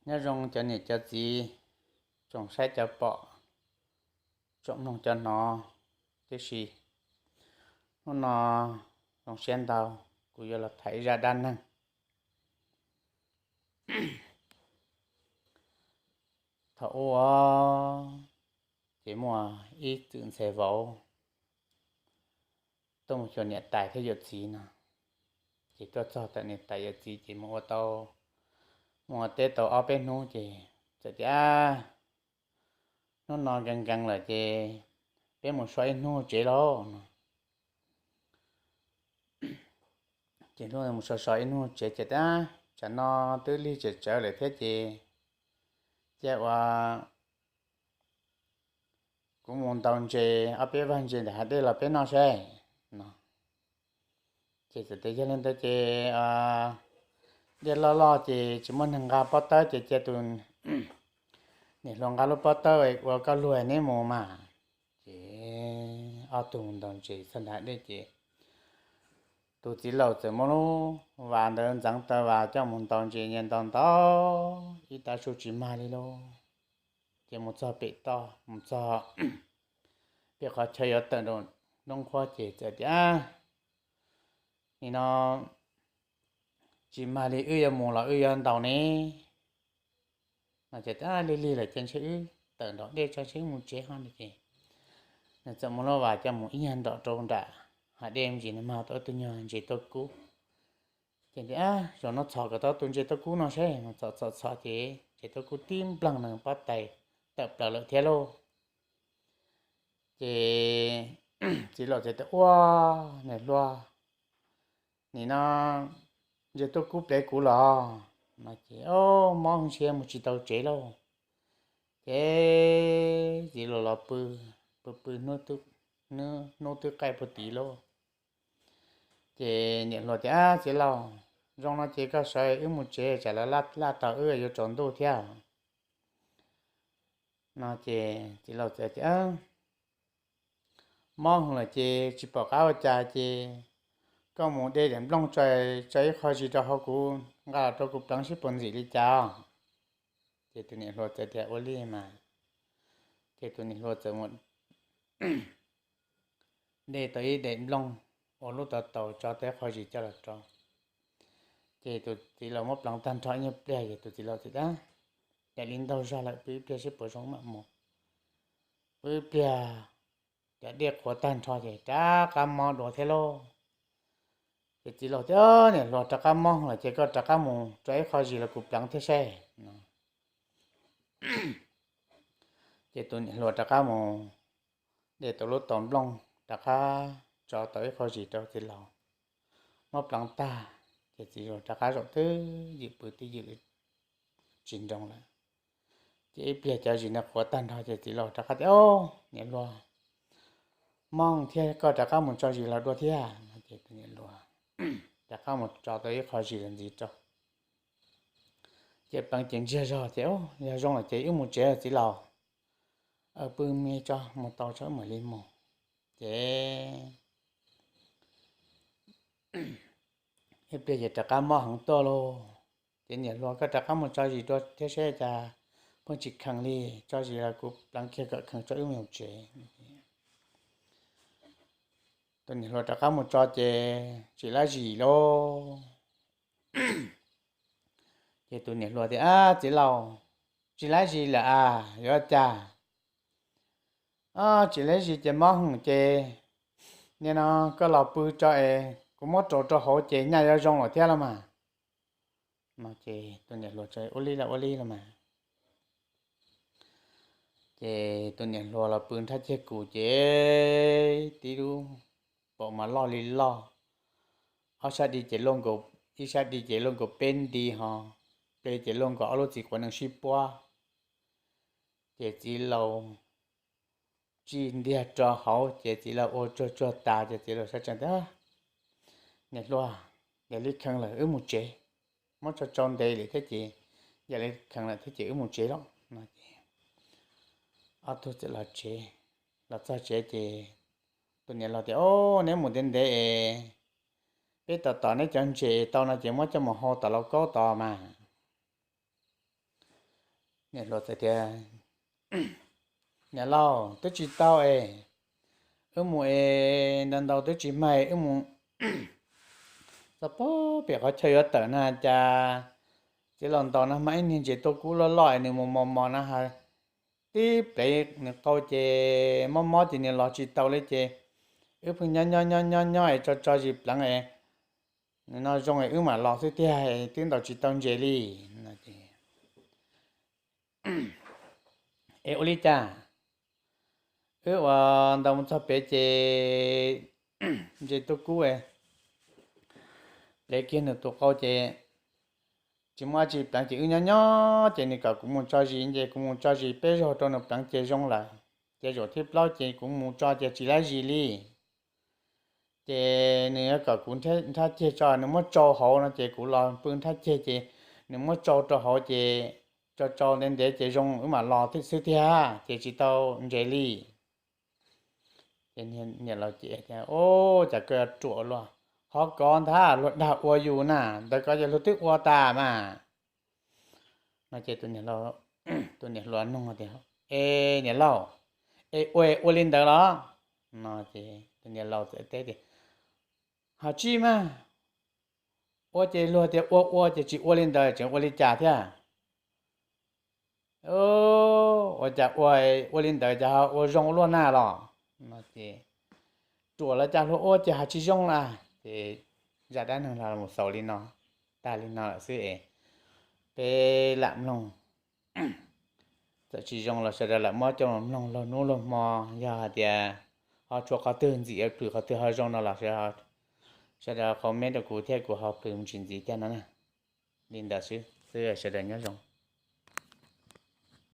Nyob zoo cov niam cov txiv, tsoom saib cov pom, tsoom mloog cov hnov tib si. Hnub no zoo siab ntau, kuv yuav los tham ib zaj dab neeg. Thaum ub ces muaj ib txwm ntxhais vauv tuaj mus xyuas niam tais thiab yawm txiv no. Ces tuaj txog ntawm niam tais yawm txiv ces mus ua tau, mus ua teb tau ob peb hnub ces txawm tias, hnub no nkees nkees lawm ces peb mus so ib hnub tsev lauj no. Ces hnub mus so so ib hnub tsev ces tias, tsam no twb lig tsem tsawv lawm thiab ces cia ua kuv mus ntaus ntses ob peb vaj ntses ntawm hav dej los peb noj seb no. Ces txawm tias yog li ntawd ces dej loj loj ces tsis muaj neeg nqa pob tawb ces cia tus niam hluas nqa lub pob tawb ua koj luag neb mus mas. Ces ob tug mus ntaus ntses txog nram dej ces tus txiv laus txawm muab lub vas ntawd ntxeev taw vas coj mus ntaus ntses nyias ntaus ntaus ib tav su tsis mag li lauj. Ces mus txog pem toj mus txog pem qhov chaw yuav tawm nraum nroob qhuab ces txawm tias, nim no tsis mag li, wb yuav mus los wb yuav ntaus ne no. Ces lig lig lawm ces ntshe wb tawm nraum dej tso ntshe wb mus tsev ho no ces nws txawm muab lub vas coj mus ib nyuag nraum rau nram hav dej me ntsis nws mag tau ib tug nyuag ntses tuaj kub. Ces tias, zaum no txhom kom tau tus ntses tuaj kub no seb. Txhom txhom txhom ces ntses tuaj kub tib npleeg nws pob tais tawm plaws lawm thiab lauj. Ces txiv laus txawm tias, ua, niam hluas, nim no ntses tuaj kub plev kuv los no ces, o, mob heev ntshai mus tsis tau tsev lauj. Ces txiv laus los pw, pw pw hnub twb qaij puag tid lauj. Ces niam hluas tias, txiv laus, zoo no ces koj sawv wb mus tsev tsam lawv laj tau wb yuav tsaus ntuj thiab no. Ces txiv laus txawm tias, mob heev lawm ces tsis pom qab ua cas ces koj mus de daim nplooj tso ib qho zis rau hauv kuv nqa los rau kuv pleev seb puas ntxim li cas. Ces tus niam hluas txawm tias ua li mas. Ces tus niam hluas txawm mus de tau ib daim nplooj ua lub tau taus tso tau ib qho zis coj los rau. Ces tus txiv laus muab pleev tag nrho ib nyuag pliag ces tus txiv laus txawm tias, yam li ntaug zog lawm, pw ib pliag seb puas zoo mam mus. Pw ib pliag, cov dej qhuav tag nrho ces rov qab mob dua thiab lauj. Ces txiv laus tias, niam hluas, rov qab mob lawm ces koj rov qab mus tso ib qho zis los kuv pleev thiab seb no. Ces tus niam hluas rov qab mus de tau lub tau nplooj rov qab tso tau ib qho zis rau txiv laus, muab pleev tag, ces txiv laus rov qab zaum twj ywm pw twj ywm tsis nroo lawm. Ces ib pliag cov zis no qhuav tag nrho ces txiv laus rov qab tias, o, niam hluas, mob thiab, koj rov qab mus tso zis los dua thiab no. Ces tus niam hluas rov qab mus tso tau ib qho zis los ntxiv rau. Ces pleev ces ntsiag zog ces, yog zoo lawm ces wb mus tsev txiv laus, pw me tso, mus tau tso wb mam li mus. Ces ib pliag ces rov qab mob heev tuaj lauj. Ces niam hluas, koj rov qab mus tso zis dua thiab seb cas pheej tsis kheev li, tso zis los kuv pleev kiag kom kheev tso wb mus tsev. Tus niam hluas rov qab mus tso ces tsis lab zis lauj. Ces tus niam hluas tias, txiv laus, tsis lab zis lawm as, yuav cas? Tsis lab zis ces mob heev ces nim no koj los pw tso es kuv muab rau rau hauv ces nyaj yuav zoo lawm thiab los mas. No ces tus niam hluas ua li los ua li los mas. Ces tus niam hluas los pw nrhab ceg kus ces tib lub paum mas loj li loj, ob sab di ces luaj nkaus, ib sab di ces luaj nkaus peb nti ho, peb ces luaj nkaus ob lub txiv quav nees sib puab. Ces txiv laus tsim ntiag rau hauv ces txiv laus ua tsuag tsuag tas ces txiv laus sab tsees tias, niam hluas, yam li kheev lawm wb mus tsev, muab tso tsau ntev lawm thiab ces yam li kheev lawm thiab ces wb mus tsev lauj no ces ob tug txawm los tsev. Los txog tsev ces tus niam hluas tias, o, neb mus ntev ntev es peb tos tos neb cov ntses tau no ces muab coj mus hau tom lauj kaub tod mas. Niam hluas txawm tias, Niam laus, twb tsis tau es, wb mus es ntau ntau twb tsis mag, wb mus txog pem qhov chaw yuav tawm na cas txiv laus ntaus no mas ib niag ntses tuaj kub loj loj es nws mus mos mos no ha, tib plev nws qau ces mob mob ces nws los tsis tau li ces wb pheej nyob nyob nyob nyob nyob es tso tso zis pleev es nws no zoo es wb mam los xwb tiag, twb ntaus tsis tau ntses li. Es ua li cas? Wb ua ntaus mus txog pem ces ntses tuaj kub plev kiag nws tus qau ces tsis muaj dab tsi pleev ces wb nyob nyob ces nws kom kuv mus tso zis ces kuv mus tso zis peb zaug rau nws pleev ces zoo lawm. Ces zaum thib plaub ces kuv mus tso ces tsis lab zis li. Ces nws yuav kom kuv nrhab ceg tso, nws muab tsau hauv no ces kuv los pw nrhab ceg ces nws muab tsau rau hauv ces tsau tsau ntev ntev ces zoo wb mam los xwb tiag ces tsis tau ntses li. Ces niam laus ces tias, Ub, cas koj yuav ruam luaj, qhov kov ntag luag dag ua yus na, ntawd kov ces luag twb ua tas mas. No ces tus niam hluas nug tias, Es niam laus, es ua ua li ntawd los? No ces tus niam laus txawm teb tias, Ho tsij mas, ua ces luag tias ua ua ces tsis ua li ntawd tseem ua li cas thiab? Ua cas ua, ua li ntawd cas ho ua zoo luaj na los? No ces ruam los cas luag ua ces ho tsis zoo lawm. Ces zaj dab neeg los mus xaus li no, tag li no lawm xwb es peb lam mloog. Txawm tsis zoo los sawv daws lam muab coj los mloog laug hnub laug hmo, yog hais tias ho tshuav qhov twg ntxim plhws qhov twg ho zoo no los sawv daws comment rau kuv thiab kuv ho plhws mus tsis ntxiv caj no na. Li ntawd xwb, sawv daws nyob zoo.